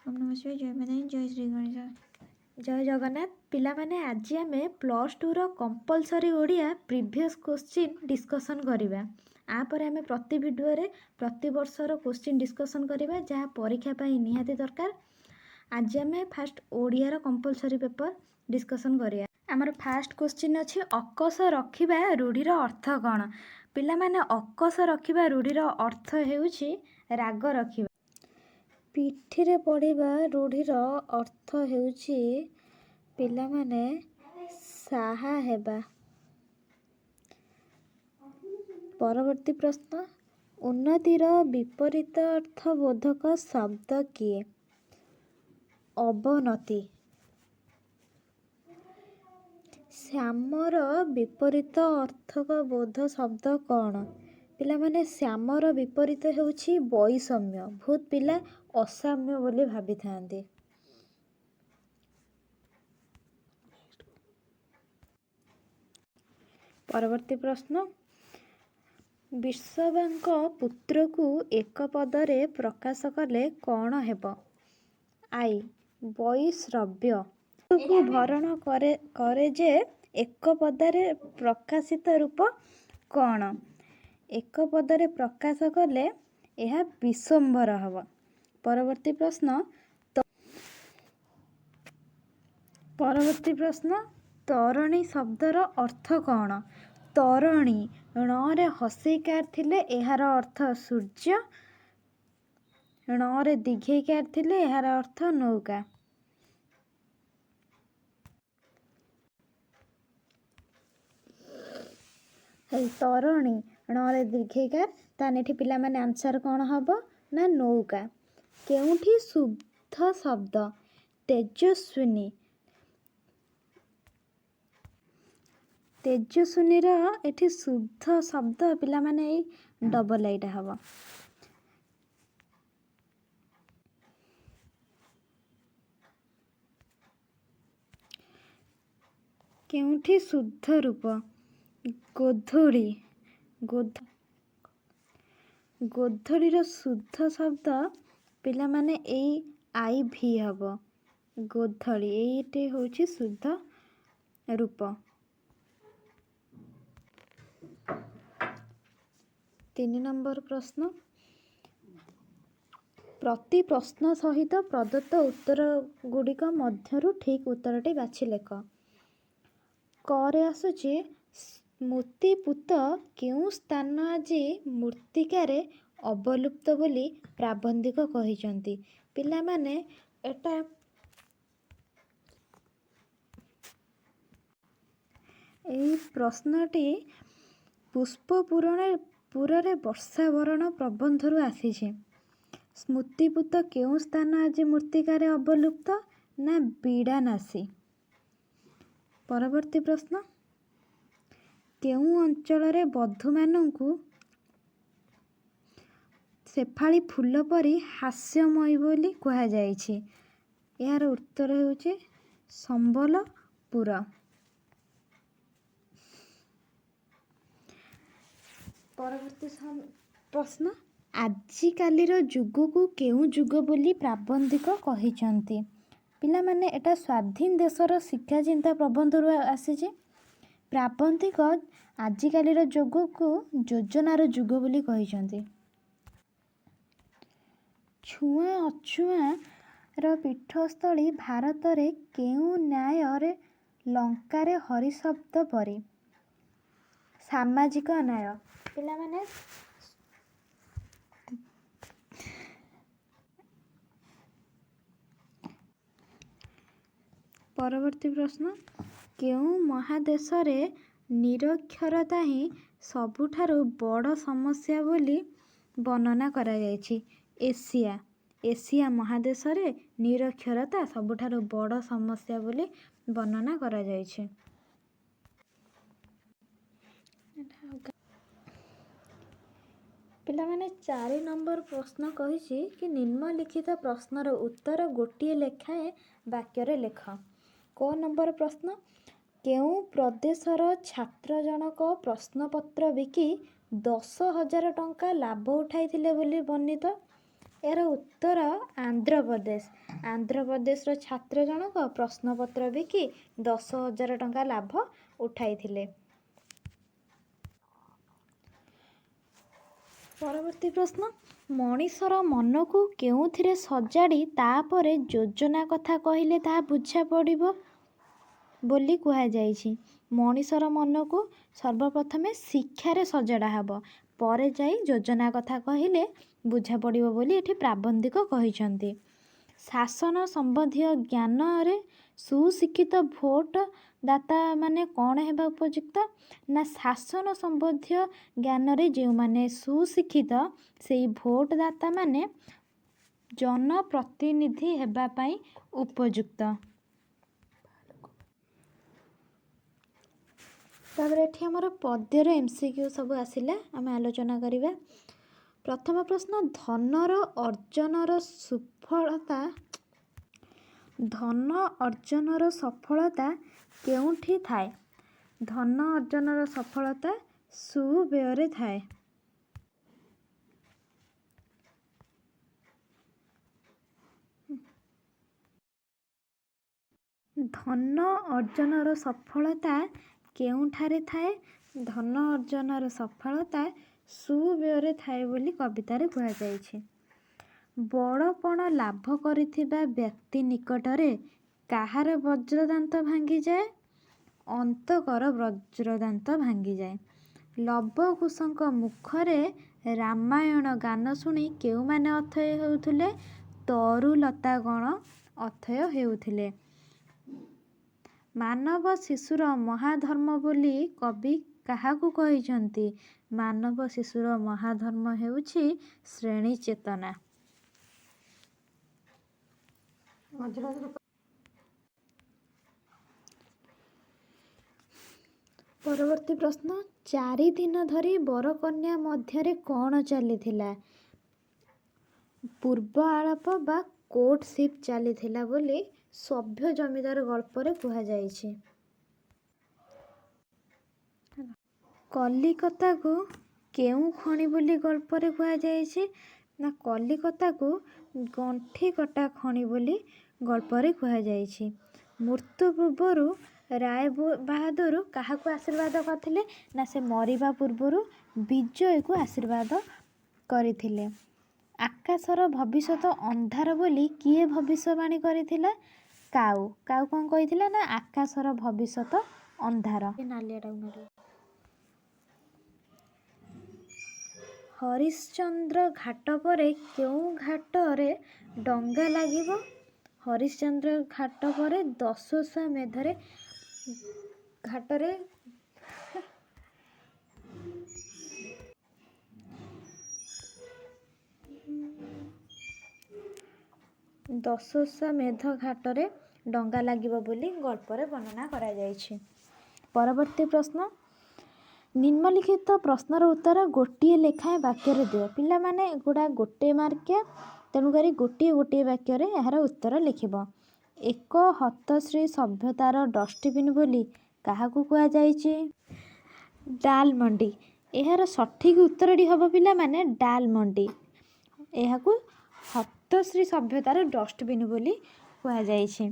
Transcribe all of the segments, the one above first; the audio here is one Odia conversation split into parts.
ଓମ୍ ନମଃ ଶିବାୟ, ଜୟ ମାତା, ଜୟ ଶ୍ରୀ ଗଣେଶ। ଜୟ ଜଗନ୍ନାଥ ପିଲାମାନେ, ଆଜି ଆମେ plus tour compulsory Odia previous question discussion କରିବା। ଆପରେ ଆମେ ପ୍ରତି ଭିଡ଼ିଓରେ ପ୍ରତିବର୍ଷର କୋଶ୍ଚିନ୍ ଡିସ୍କସନ୍ କରିବା, ଯାହା ପରୀକ୍ଷା ପାଇଁ ନିହାତି ଦରକାର। ଆଜି ଆମେ ଫାଷ୍ଟ ଓଡ଼ିଆର କମ୍ପଲସରି ପେପର୍ ଡିସ୍କସନ୍ କରିବା। ଆମର ଫାଷ୍ଟ କୋଶ୍ଚିନ୍ ଅଛି, ଅକସ ରଖିବା ରୂଢ଼ିର ଅର୍ଥ କ'ଣ? ପିଲାମାନେ, ଅକସ ରଖିବା ରୂଢ଼ିର ଅର୍ଥ ହେଉଛି ରାଗ ରଖିବା। ପିଠିରେ ପଡ଼ିବା ରୂଢ଼ିର ଅର୍ଥ ହେଉଛି ପିଲାମାନେ ସାହା ହେବା। ପରବର୍ତ୍ତୀ ପ୍ରଶ୍ନ, ଉନ୍ନତିର ବିପରୀତ ଅର୍ଥ ବୋଧକ ଶବ୍ଦ କିଏ? ଅବନତି। ଶ୍ୟାମର ବିପରୀତ ଅର୍ଥକ ବୋଧ ଶବ୍ଦ କ'ଣ? ପିଲାମାନେ, ଶ୍ୟାମର ବିପରୀତ ହେଉଛି ବୈଷମ୍ୟ। ବହୁତ ପିଲା ଅସାମ୍ୟ ବୋଲି ଭାବିଥାନ୍ତି। ପରବର୍ତ୍ତୀ ପ୍ରଶ୍ନ, ବିଶ୍ରବାଙ୍କ ପୁତ୍ରକୁ ଏକ ପଦରେ ପ୍ରକାଶ କଲେ କ'ଣ ହେବ? I ବୈଶ୍ରବ୍ୟ। କୁ ଭରଣ କରେ ଯେ ଏକ ପଦରେ ପ୍ରକାଶିତ ରୂପ କ'ଣ? ଏକ ପଦରେ ପ୍ରକାଶ କଲେ ଏହା ବିଶ୍ୱମ୍ଭର ହେବ। ପରବର୍ତ୍ତୀ ପ୍ରଶ୍ନ, ପରବର୍ତ୍ତୀ ପ୍ରଶ୍ନ, ତରଣୀ ଶବ୍ଦର ଅର୍ଥ କ'ଣ? ତରଣୀ, ଣରେ ହସେଇକାର ଥିଲେ ଏହାର ଅର୍ଥ ସୂର୍ଯ୍ୟ, ଣରେ ଦୀର୍ଘଇକାର ଥିଲେ ଏହାର ଅର୍ଥ ନୌକା। ତରଣୀ, ଣରେ ଦୀର୍ଘଇକାର, ତାହେଲେ ଏଠି ପିଲାମାନେ ଆନ୍ସର୍ କ'ଣ ହେବ ନା ନୌକା। କେଉଁଠି ଶୁଦ୍ଧ ଶବ୍ଦ? ତେଜସ୍ୱିନୀ। ତେଜସ୍ୱିନୀର ଏଠି ଶୁଦ୍ଧ ଶବ୍ଦ ପିଲାମାନେ ଏଇ ଡବଲ ଏଇଟା ହେବ। କେଉଁଠି ଶୁଦ୍ଧ ରୂପ? ଗୋଧୂଳି। ଗୋଧୂଳିର ଶୁଦ୍ଧ ଶବ୍ଦ ପିଲାମାନେ ଏଇ I V ହେବ। ଗୋଧୂଳି, ଏଇଟି ହେଉଛି ଶୁଦ୍ଧ ରୂପ। 3 ନମ୍ବର ପ୍ରଶ୍ନ, ପ୍ରତି ପ୍ରଶ୍ନ ସହିତ ପ୍ରଦତ୍ତ ଉତ୍ତର ଗୁଡ଼ିକ ମଧ୍ୟରୁ ଠିକ୍ ଉତ୍ତରଟି ବାଛି ଲେଖ। କରେ ଆସୁଛି, ସ୍ମୃତିପୁତ କେଉଁ ସ୍ଥାନ ଆଜି ମୃତ୍ତିକାରେ ଅବଲୁପ୍ତ ବୋଲି ପ୍ରାବନ୍ଧିକ କହିଛନ୍ତି? ପିଲାମାନେ, ଏଟା ଏଇ ପ୍ରଶ୍ନଟି ପୁଷ୍ପପୁରରେ ପୁରରେ ବର୍ଷାବରଣ ପ୍ରବନ୍ଧରୁ ଆସିଛି। ସ୍ମୃତିପୁତ କେଉଁ ସ୍ଥାନ ଆଜି ମୃତ୍ତିକାରେ ଅବଲୁପ୍ତ ନା ବିଡ଼ାନାସୀ। ପରବର୍ତ୍ତୀ ପ୍ରଶ୍ନ, କେଉଁ ଅଞ୍ଚଳରେ ବଧୂମାନଙ୍କୁ ଶେଫାଳୀ ଫୁଲ ପରି ହାସ୍ୟମୟୀ ବୋଲି କୁହାଯାଇଛି? ଏହାର ଉତ୍ତର ହେଉଛି ସମ୍ବଲପୁର। ପରବର୍ତ୍ତୀ ପ୍ରଶ୍ନ, ଆଜିକାଲିର ଯୁଗକୁ କେଉଁ ଯୁଗ ବୋଲି ପ୍ରାବନ୍ଧିକ କହିଛନ୍ତି? ପିଲାମାନେ, ଏଟା ସ୍ୱାଧୀନ ଦେଶର ଶିକ୍ଷା ଚିନ୍ତା ପ୍ରବନ୍ଧରୁ ଆସିଛି। ପ୍ରାବନ୍ଧିକ ଆଜିକାଲିର ଯୁଗକୁ ଯୋଜନାର ଯୁଗ ବୋଲି କହିଛନ୍ତି। ଛୁଆଁ ଅଛୁଆଁର ପୀଠସ୍ଥଳୀ ଭାରତରେ କେଉଁ ନ୍ୟାୟରେ ଲଙ୍କାରେ ହରିଶବ୍ଦ ପରି? ସାମାଜିକ ନ୍ୟାୟ। ପିଲାମାନେ, ପରବର୍ତ୍ତୀ ପ୍ରଶ୍ନ, କେଉଁ ମହାଦେଶରେ ନିରକ୍ଷରତା ହିଁ ସବୁଠାରୁ ବଡ଼ ସମସ୍ୟା ବୋଲି ବର୍ଣ୍ଣନା କରାଯାଇଛି? ଏସିଆ। ଏସିଆ ମହାଦେଶରେ ନିରକ୍ଷରତା ସବୁଠାରୁ ବଡ଼ ସମସ୍ୟା ବୋଲି ବର୍ଣ୍ଣନା କରାଯାଇଛି। ପିଲାମାନେ, 4 ନମ୍ବର ପ୍ରଶ୍ନ କହିଛି କି ନିମ୍ନଲିଖିତ ପ୍ରଶ୍ନର ଉତ୍ତର ଗୋଟିଏ ଲେଖାଏଁ ବାକ୍ୟରେ ଲେଖ। କ ନମ୍ବର ପ୍ରଶ୍ନ, କେଉଁ ପ୍ରଦେଶର ଛାତ୍ର ଜଣକ ପ୍ରଶ୍ନପତ୍ର ବିକି 10,000 ଟଙ୍କା ଲାଭ ଉଠାଇଥିଲେ ବୋଲି ବର୍ଣ୍ଣିତ? ଏହାର ଉତ୍ତର ଆନ୍ଧ୍ରପ୍ରଦେଶ। ଆନ୍ଧ୍ରପ୍ରଦେଶର ଛାତ୍ର ଜଣକ ପ୍ରଶ୍ନପତ୍ର ବିକି 10,000 ଟଙ୍କା ଲାଭ ଉଠାଇଥିଲେ। ପରବର୍ତ୍ତୀ ପ୍ରଶ୍ନ, ମଣିଷର ମନକୁ କେଉଁଥିରେ ସଜାଡ଼ି ତାପରେ ଯୋଜନା କଥା କହିଲେ ତାହା ବୁଝା ପଡ଼ିବ ବୋଲି କୁହାଯାଇଛି? ମଣିଷର ମନକୁ ସର୍ବପ୍ରଥମେ ଶିକ୍ଷାରେ ସଜଡ଼ା ହେବ, ପରେ ଯାଇ ଯୋଜନା କଥା କହିଲେ ବୁଝା ପଡ଼ିବ ବୋଲି ଏଠି ପ୍ରାବନ୍ଧିକ କହିଛନ୍ତି। ଶାସନ ସମ୍ବନ୍ଧୀୟ ଜ୍ଞାନରେ ସୁଶିକ୍ଷିତ ଭୋଟ ଦାତାମାନେ କ'ଣ ହେବା ଉପଯୁକ୍ତ? ନା, ଶାସନ ସମ୍ବନ୍ଧୀୟ ଜ୍ଞାନରେ ଯେଉଁମାନେ ସୁଶିକ୍ଷିତ, ସେଇ ଭୋଟଦାତାମାନେ ଜନପ୍ରତିନିଧି ହେବା ପାଇଁ ଉପଯୁକ୍ତ। ତାପରେ ଏଠି ଆମର ପଦ୍ୟର MCQ ସବୁ ଆସିଲା, ଆମେ ଆଲୋଚନା କରିବା। ପ୍ରଥମ ପ୍ରଶ୍ନ, ଧନ ଅର୍ଜନର ସଫଳତା କେଉଁଠି ଥାଏ? ଧନ ଅର୍ଜନର ସଫଳତା ସୁବ୍ୟୟରେ ଥାଏ। ଧନ ଅର୍ଜନର ସଫଳତା କେଉଁଠାରେ ଥାଏ? ଧନ ଅର୍ଜନର ସଫଳତା ସୁବ୍ୟୟରେ ଥାଏ ବୋଲି କବିତାରେ କୁହାଯାଇଛି। ବଡ଼ପଣ ଲାଭ କରିଥିବା ବ୍ୟକ୍ତି ନିକଟରେ କାହାର ବଜ୍ରଦାନ୍ତ ଭାଙ୍ଗିଯାଏ? ଅନ୍ତକର ବଜ୍ରଦାନ୍ତ ଭାଙ୍ଗିଯାଏ। ଲବକୁଶଙ୍କ ମୁଖରେ ରାମାୟଣ ଗାନ ଶୁଣି କେଉଁମାନେ ଅଥୟ ହେଉଥିଲେ? ତରୁଲତାଗଣ ଅଥୟ ହେଉଥିଲେ। ମାନବ ଶିଶୁର ମହାଧର୍ମ ବୋଲି କବି କାହାକୁ କହିଛନ୍ତି? ମାନବ ଶିଶୁର ମହାଧର୍ମ ହେଉଛି ଶ୍ରେଣୀ ଚେତନା। ପରବର୍ତ୍ତୀ ପ୍ରଶ୍ନ, 4 ଦିନ ଧରି ବରକନ୍ୟା ମଧ୍ୟରେ କ'ଣ ଚାଲିଥିଲା? ପୂର୍ବ ଆଳାପ ବା କୋର୍ଟସିପ୍ ଚାଲିଥିଲା ବୋଲି ସଭ୍ୟ ଜମିଦାର ଗଳ୍ପରେ କୁହାଯାଇଛି। କଲିକତାକୁ କେଉଁ ଖଣି ବୋଲି ଗଳ୍ପରେ କୁହାଯାଇଛି? ନା, କଲିକତାକୁ ଗଣ୍ଠିକଟା ଖଣି ବୋଲି ଗଳ୍ପରେ କୁହାଯାଇଛି। ମୃତ୍ୟୁ ପୂର୍ବରୁ ରାୟ ବାହାଦୁର କାହାକୁ ଆଶୀର୍ବାଦ କରିଥିଲେ? ନା, ସେ ମରିବା ପୂର୍ବରୁ ବିଜୟକୁ ଆଶୀର୍ବାଦ କରିଥିଲେ। ଆକାଶର ଭବିଷ୍ୟତ ଅନ୍ଧାର ବୋଲି କିଏ ଭବିଷ୍ୟବାଣୀ କରିଥିଲା? କାଉ। କାଉ କ'ଣ କହିଥିଲା? ନା, ଆକାଶର ଭବିଷ୍ୟତ ଅନ୍ଧାର। ହରିଶ୍ଚନ୍ଦ୍ର ଘାଟ ପରେ କେଉଁ ଘାଟରେ ଡଙ୍ଗା ଲାଗିବ? ହରିଶ୍ଚନ୍ଦ୍ର ଘାଟ ପରେ ଦଶାଶ୍ୱମେଧରେ ଘାଟରେ ଦଶାଶ୍ୱମେଧ ଘାଟରେ ଡଙ୍ଗା ଲାଗିବ ବୋଲି ଗଳ୍ପରେ ବର୍ଣ୍ଣନା କରାଯାଇଛି। ପରବର୍ତ୍ତୀ ପ୍ରଶ୍ନ, ନିମ୍ନଲିଖିତ ପ୍ରଶ୍ନର ଉତ୍ତର ଗୋଟିଏ ଲେଖାଏଁ ବାକ୍ୟରେ ଦିଅ। ପିଲାମାନେ, ଏଗୁଡ଼ା ଗୋଟେ ମାର୍କିଆ, ତେଣୁକରି ଗୋଟିଏ ଗୋଟିଏ ବାକ୍ୟରେ ଏହାର ଉତ୍ତର ଲେଖିବ। ଏକ ହତଶ୍ରୀ ସଭ୍ୟତାର ଡଷ୍ଟବିନ୍ ବୋଲି କାହାକୁ କୁହାଯାଇଛି? ଡାଲମଣ୍ଡି। ଏହାର ସଠିକ୍ ଉତ୍ତରଟି ହେବ ପିଲାମାନେ, ଡାଲମଣ୍ଡି। ଏହାକୁ ହତଶ୍ରୀ ସଭ୍ୟତାର ଡଷ୍ଟବିନ୍ ବୋଲି କୁହାଯାଇଛି।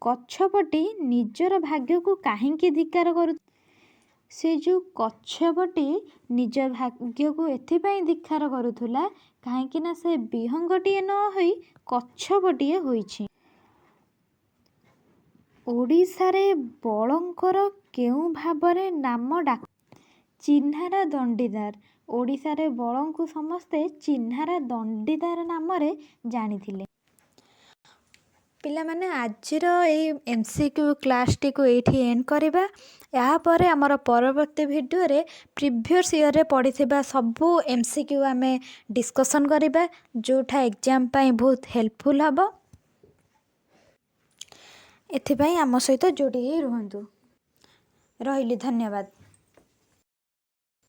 କଚ୍ଛପଟି ନିଜର ଭାଗ୍ୟକୁ କାହିଁକି ଧିକ୍କାର କରୁ? ସେ ଯେଉଁ କଚ୍ଛପଟି ନିଜ ଭାଗ୍ୟକୁ ଏଥିପାଇଁ ଧିକ୍କାର କରୁଥିଲା, କାହିଁକି ନା ସେ ବିହଙ୍ଗଟିଏ ନ ହୋଇ କଚ୍ଛପଟିଏ ହୋଇଛି। ଓଡ଼ିଶାରେ ବଳଙ୍କର କେଉଁ ଭାବରେ ନାମ ଡାକ? ଚିହ୍ନାରା ଦଣ୍ଡିଦାର। ଓଡ଼ିଶାରେ ବଳଙ୍କୁ ସମସ୍ତେ ଚିହ୍ନାରା ଦଣ୍ଡିଦାର ନାମରେ ଜାଣିଥିଲେ। ପିଲାମାନେ, ଆଜିର ଏଇ MCQ କ୍ଲାସ୍ଟିକୁ ଏଇଠି ଏଣ୍ଡ କରିବା। ଏହାପରେ ଆମର ପରବର୍ତ୍ତୀ ଭିଡ଼ିଓରେ ପ୍ରିଭିୟସ୍ ଇୟର୍ରେ ପଢ଼ିଥିବା ସବୁ MCQ ଆମେ ଡିସ୍କସନ୍ କରିବା, ଯେଉଁଟା ଏକ୍ଜାମ୍ ପାଇଁ ବହୁତ ହେଲ୍ପଫୁଲ୍ ହେବ। ଏଥିପାଇଁ ଆମ ସହିତ ଯୋଡ଼ି ହେଇ ରୁହନ୍ତୁ। ରହିଲି, ଧନ୍ୟବାଦ।